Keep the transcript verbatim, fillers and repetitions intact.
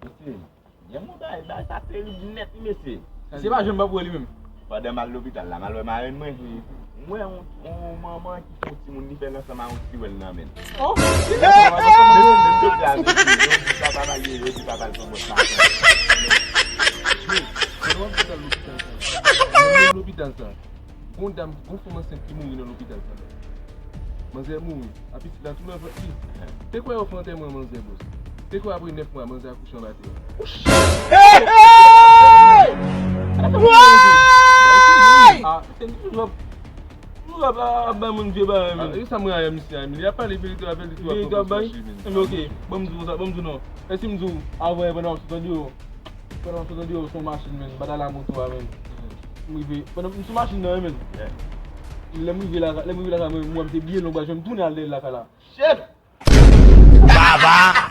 Mesye, gen moun bagay, bagay sa terib nèt, wi, mesye. Se pa janm p ap wè li menm. Pandan m al lopital la, m al wè marenn mwen. M wè yon, yon manman ki fè yon timoun, li fè l ansanm ak yon ti wèl nan men l. Oh! Menm jodi a, mesye, yo di papa l ye, yo di papa l se yon bòs mason. Yo, pandan w ap di sa lopital sa, menm lopital sa, gon dam, gon fanm ansent ki mouri nan lopital sa. Manzè mouri. Apitit la tou nan vant li. Te kwè yo fè antèman manzè, bòs. Te kwè apre nèf mwa, manzè akouche anba tè. Hey, hey! Woy! Ah, se m toujou ap, toujou ap, ap bay moun vye bagay, men. Ah, e sa mwen avè misye a, men. Li ap pale verite avè l, li tou ap fè bòs mache, men. Enben, ok. Ban m di w sa, ban m di w non. E si m di w, avè, pandan w ap sot deyò, pandan w ap sot deyò, se yon machin, men. Batay la moto a, men. M rive, pandan m sou machin nan, men. Lè m rive la, lè m rive la, mwen, mwen, m te byen long, mwen, m tounen al dèyè lakay la. Shit! Baba!